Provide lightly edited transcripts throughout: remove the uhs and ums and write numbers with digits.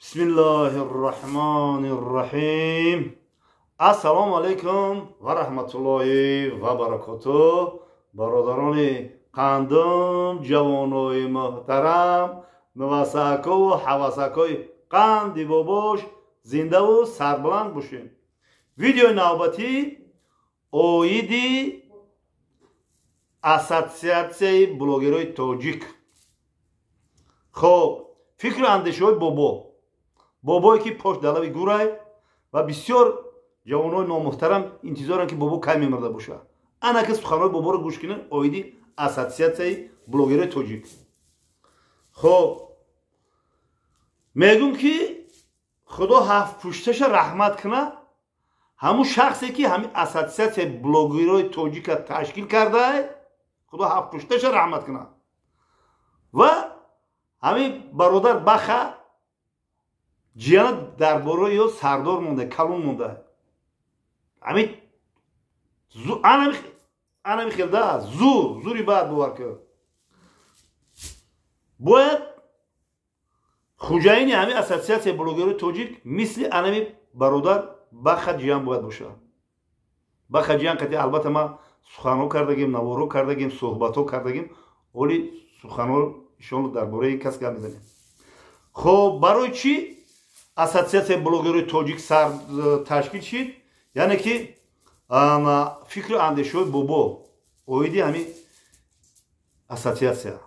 Бисмиллоҳи рраҳмони рраҳим. Ассалому алайкум ва раҳматуллоҳи ва баракоту. Бародарони қандум, ҷавонои муҳтарам, нувасакову ҳавасакои қанди бобош, зиндаву сарбаланд бошем. Видеои навбатӣ оиди ассотсиатсияи блогерои тоҷик. Хоб, фикру андешаҳои бобо, бобое ки пош далави гурай ва бисёр ҷавонои номуҳтарам интизоранд, ки бобо кай мемирда бошад. Ана ки суханҳои боборо гӯш кунед оиди ассотсиатсияи блогерои тоҷик. Хоб, мегӯм, ки Худо ҳафт пушташа раҳмат куна ҳамун шахсе, ки ҳамин ассотсиатсияи блогерои тоҷика ташкил кардаа. Худо ҳафт пушташа раҳмат куна. Ва ҳамин бародар Баха ҷияна дар бораи ё сардор монда, калон монда. Ҳамин анами хелда зур зури баъд бовар кар. Бояд хуҷаини ҳамин ассотсиатсияи блогерои тоҷик мисли анами бародар Баха ҷиян бояд бошад. Баха ҷиян қати албатта ман суханҳо кардагим, наворҳо кардагим, суҳбатҳо кардагим. Оли суханҳо иншоалло дар бораи ин кас гап мезанем. Хоб, барои чӣ ассотсиатсияи блогерои тоҷик сар ташкил шид? Яъне ки фикру андешаҳои бобо оиди ҳамин ассотсиатсия.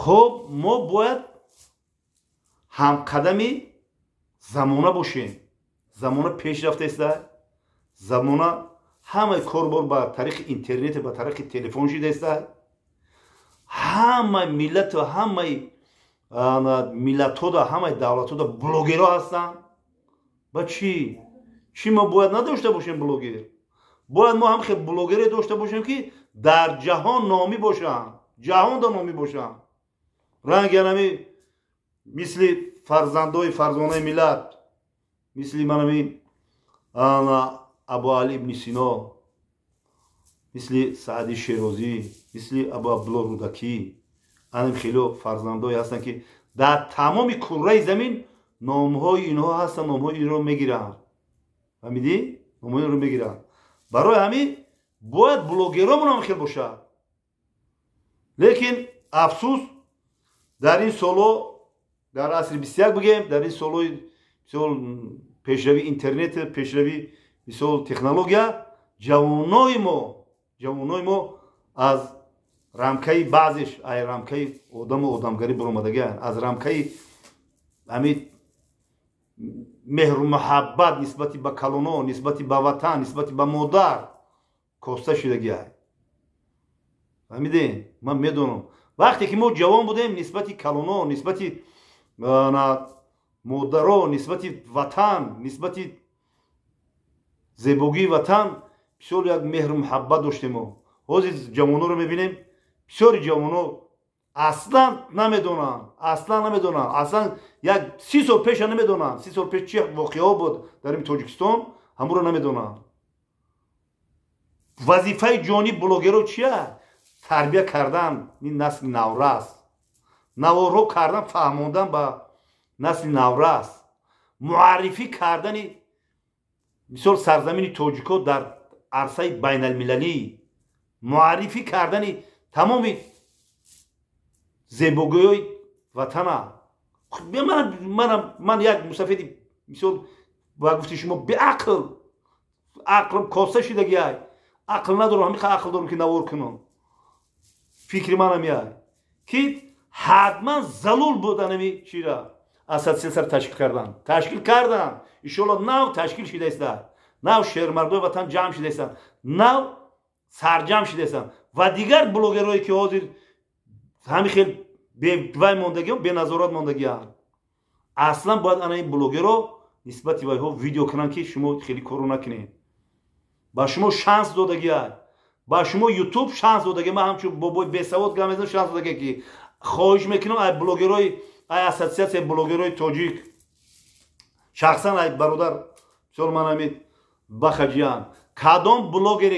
Хоб, мо бояд ҳамқадами замона бошем. Замона пеш рафтааста, замона ҳамаи корбор ба тариқи интернет, ба тариқи телефон шидааста. Ҳамаи миллату ҳамаи миллатҳода, ҳамаи давлатҳода блогерҳо ҳастанд. Ба чӣ чӣ мо бояд надошта бошем блогер? Бояд мо ҳам хел блогере дошта бошем, ки дар ҷаҳон номӣ бошанд, ҷаҳонда номӣ бошанд, ранги анами мисли фарзандои фарзонаи миллат, мисли манами Абу Али ибни Сино, мисли Саади Шерозӣ, мисли Абу Абдулло Рудакӣ. Анам хело фарзандое ҳастанд, ки дар тамоми курраи замин номҳои инҳо ҳастанд, номҳои инро мегиранд. Фаҳмидӣ? Номҳои инро мегиранд. Барои ҳамин бояд блогеромон ҳам хел бошад. Лекин афсӯс, дар ин солҳо, дар асри 21 бигем, дар ин солҳои мисол пешравии интернет, пешравӣ мисол технология, ҷавонои мо аз рамкаи, баъзеш ай рамкаи одаму одамгарӣ баромадагианд, аз рамкаи ҳамин меҳру муҳаббат нисбати ба калоно, нисбати ба ватан, нисбати ба модар коста шудагиай. Фаҳмидем? Ман медонам, вақте ки мо ҷавон будем, нисбати калоно, нисбати модаро, нисбати ватан, нисбати зебогии ватан бисёр як меҳру муҳаббат доштем. Мо ҳозир ҷавонҳоро мебинем, бисёри ҷавонҳо аслан намедонанд, аслан намедонанд, аслан як 30 сол пеша намедонанд. 30 сол пеш чи воқеаҳо буд дар ин Тоҷикистон, ҳамуро намедонанд. Вазифаи ҷонии блогеро чия? Тарбия кардан ин насли наврас, наворҳо кардан, фаҳмондан ба насли наврас, муаррифӣ кардани мисол сарзамини тоҷикҳо дар арсаи байналмилалӣ, муаррифӣ кардани тамоми зебогиҳои ватана. Ман як мусафеди мисол ба гуфти шумо беақл, ақлм коста шидагиай, ақл надорам, ҳамин ақл дорам, ки навор кунам. Фикри манам яй, ки ҳатман залул буд анами чира ассотсиатсияро ташкил кардан. Ташкил кардан, иншоалло, нав ташкил шидаиста, нав шермардои ватан ҷамъ шидаистанд, нав сарҷамъ шидаистанд. Ва дигар блогерое, ки ҳозир ҳамин хел бевай мондагиам, беназорат мондагиам, аслан бояд ана ин блогеро нисбати вайҳо видео кунанд, ки шумо хеле корро накунед. Ба шумо шанс додагиай, ба шумо Ютуб шанс додагия. Ман ҳамчун бобои бесавод гап мезанам. Шанс додагия, ки хоҳиш мекунам ай блогерои, ай ассотсиатсияи блогерои тоҷик, шахсан ай бародар мисол ман ҳамин Бахаҷиян, кадом блогер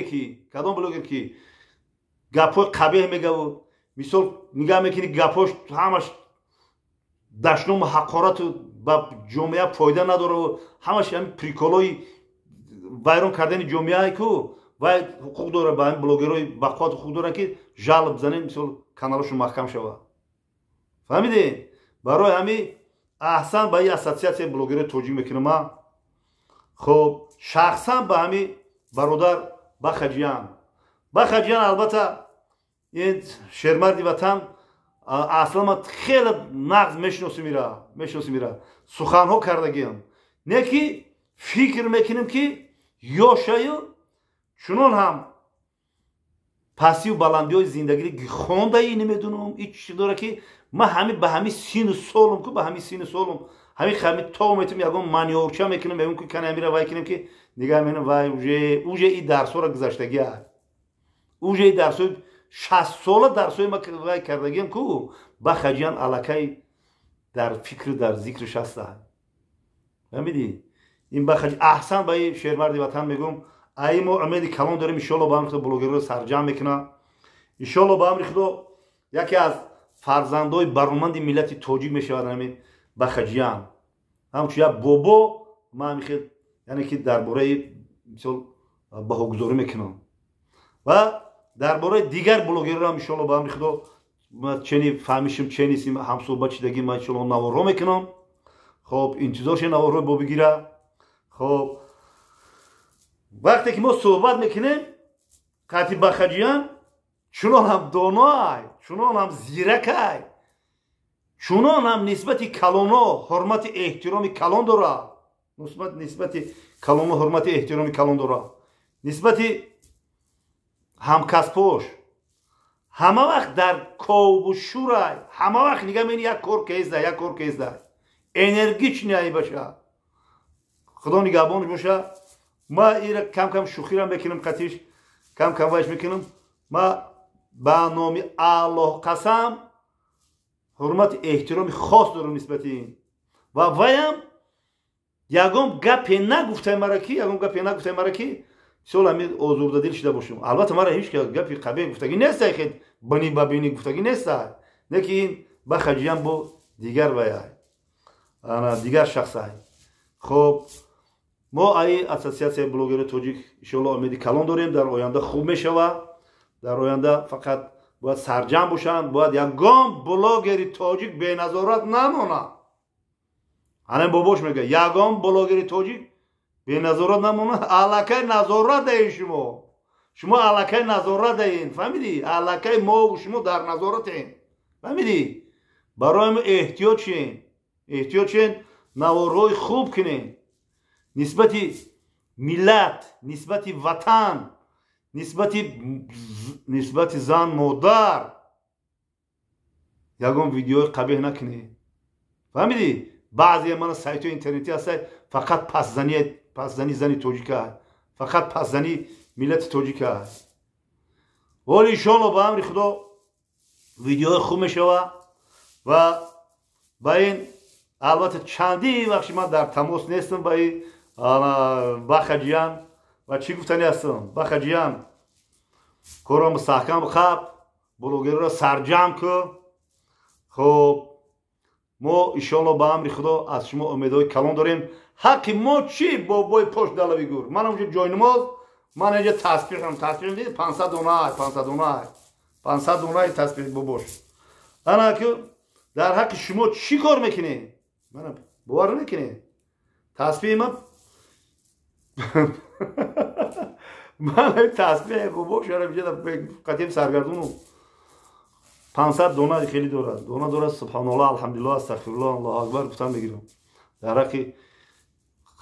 ки гапҳои қабеҳ мегаву мисол нигаҳ мекунӣ, гапҳош ҳамаш Дашному ҳақорату ба ҷомеа фоида надору ҳамаш ҳами приколои вайрон кардани ҷомеае ку, вай ҳуқуқ дора, ба ҳамин блогерҳои бақувват ҳуқуқ доранд, ки жалоб занем, мисол, каналошон маҳкам шавад. Фаҳмидем? Барои ҳамин аҳсан ба ин ассотсиатсияи блогерҳои тоҷик мекунам ман. Хоб, шахсан ба ҳамин бародар Бахаҷиян. Бахаҷиян, албатта, ин шермарди ватан, аслан ман хеле нағз мешиносим, ира суханҳо кардагиам, не ки фикр мекунем, ки ёшаю чунон ҳам пастию баландиҳои зиндагиро хондаи, намедунам, ин чӣ дора, ки ман ҳами ба ҳами сину солум ку, ба ҳами сину солум ҳами то метум ягон манёврча мекунам, мегӯм, ки кани ҳамира вай кунем, ки нигаҳ менам, вай уже и дарсҳоро гузаштагиа, уже и дарсҳои 60 сола, дарсҳои ма вай кардагиам ку. Бахаҷиян аллакай дар фикру дар зикриш ҳаста, фаҳмидӣ? Ин бахаҷ, аҳсан ба ин шермарди ватан мегӯм. Аи мо умеди калон дорем, иншоалло, ба амри Худо блогерро сарҷамъ мекуна. Иншоалло, ба амри Худо, яке аз фарзандои бароманди миллати тоҷик мешавад ҳамин Бахаҷиян. Ҳамчун як бобо ман ҳамихел, яъне ки дар бораи, мисол, баҳогузорӣ мекунам ва дар бораи дигар блогерам, иншоалло, ба амри Худо, чени фаҳмишим, ченисим, ҳамсӯҳбат шидагӣ, ман иншоалло наворҳо мекунам. Хоб, интизор шед наворҳои бобигира. Хоб, вақте ки мо суҳбат мекунем қати Бахаҷиян, чунон ҳам доноай, чунон ҳам зиракай, чунон ҳам нисбати калоно ҳурмати эҳтироми калон дора, нисбати калоно ҳурмати эҳтироми калон дора, нисбати ҳамкасбош ҳама вақт дар ковбу шурай, ҳама вақт нига мени як кор кезда, як кор кезда, энергичный ай баша. Худо нигаҳбонш боша. Ма ира кам кам шӯхирам мекунам қатиш, кам кам вайш мекунам. Ма ба номи Аллоҳ қасам, ҳурмати эҳтироми хос дорам нисбати ин ва ваям ягон гапе нагуфтай мара, ки ягон гапе нагуфтай мара, ки мисол ҳамин озурдадил шида бошам. Албатта, мара ҳеҷ гапи қабеҳ гуфтагӣ нестай, хел бини ба бини гуфтагӣ нестай, не ки ин Бахаҷиян бо дигар ваяй, ана дигар шахсай. Хоб, мо аи ассотсиатсияи блогери тоҷик иншоалло умеди калон дорем, дар оянда хуб мешавад. Дар оянда фақат бояд сарҷамъ бошанд, бояд ягон блогери тоҷик беназорат намонад. Ҳанин бобош мега, ягон блогери тоҷик беназорат намонад. Аллакай назорат даин шумо, шумо аллакай назорат даин, фаҳмидӣ? Аллакай мову шумо дар назоратем, фаҳмидӣ? Барои мо эҳтиёт шен, эҳтиёт шен, наворҳои хуб кунем, нисбати миллат, нисбати ватан, нисбати зан, модар ягон видеои қабеҳ накунед, фаҳмидӣ? Баъзе мана сайтҳои интернетӣ ҳаста, фақат пасзани зани тоҷика, фақат пасзани миллати тоҷика. Воли, иншоалло, ба амри Худо видеои хуб мешавад. Ва ба ин, албатта, чандин вақти ман дар тамос нестам ба ин Бахаҷиян. Ва чӣ гуфтани ҳастам? Бахаҷиян, корро мустаҳкам қаб, блогерро сарҷамъ кӯ. Хоб, мо иншоалло, ба амри Худо, аз шумо умедҳои калон дорем. Ҳаққи мо чӣ, бобои пош далави гур? Ман онҷо ҷойнамоз, ман инҷа таспеҳам, таспеҳ дид, 500 дона, 500 дона, 500 донаи таспеҳ бобош. Ана ки дар ҳаққи шумо чӣ кор мекунед? Мана бовар намекунед, таспеҳи ман таспеҳ бобош қатим саргардону 500 дона хеле дорад, дона дорад. Субҳаналлоҳ, алҳамдулиллоҳ, астағфируллоҳ, аллоҳу акбар гуфтан мегирам. Дар ҳаққи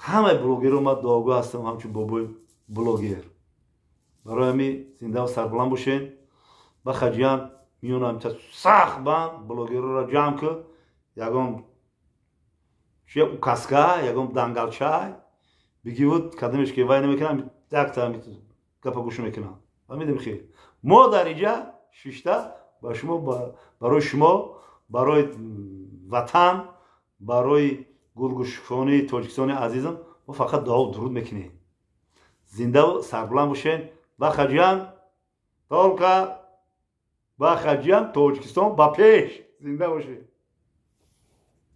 ҳамаи блогерро ман дуогӯ ҳастам, ҳамчун бобои блогер. Барои ҳамин зиндаву сарбаланд бошед. Бахаҷиян, миёнам сахт банд, блогерро ҷамъ кӯ, ягон чия указка, ягон дангалчай бигивуд, кадамеш ки вай намекунам, якта гапа гӯш мекунам. Фаҳмидем? Хел мо дар иҷа шишта ба шумо, барои шумо, барои ватан, барои гулгушфонии Тоҷикистони азизам мо фақат дуову дуруд мекунем. Зиндаву сарбуланд бошен. Бахаҷиян только, Бахаҷиян, Тоҷикистон ба пеш, зинда бошед.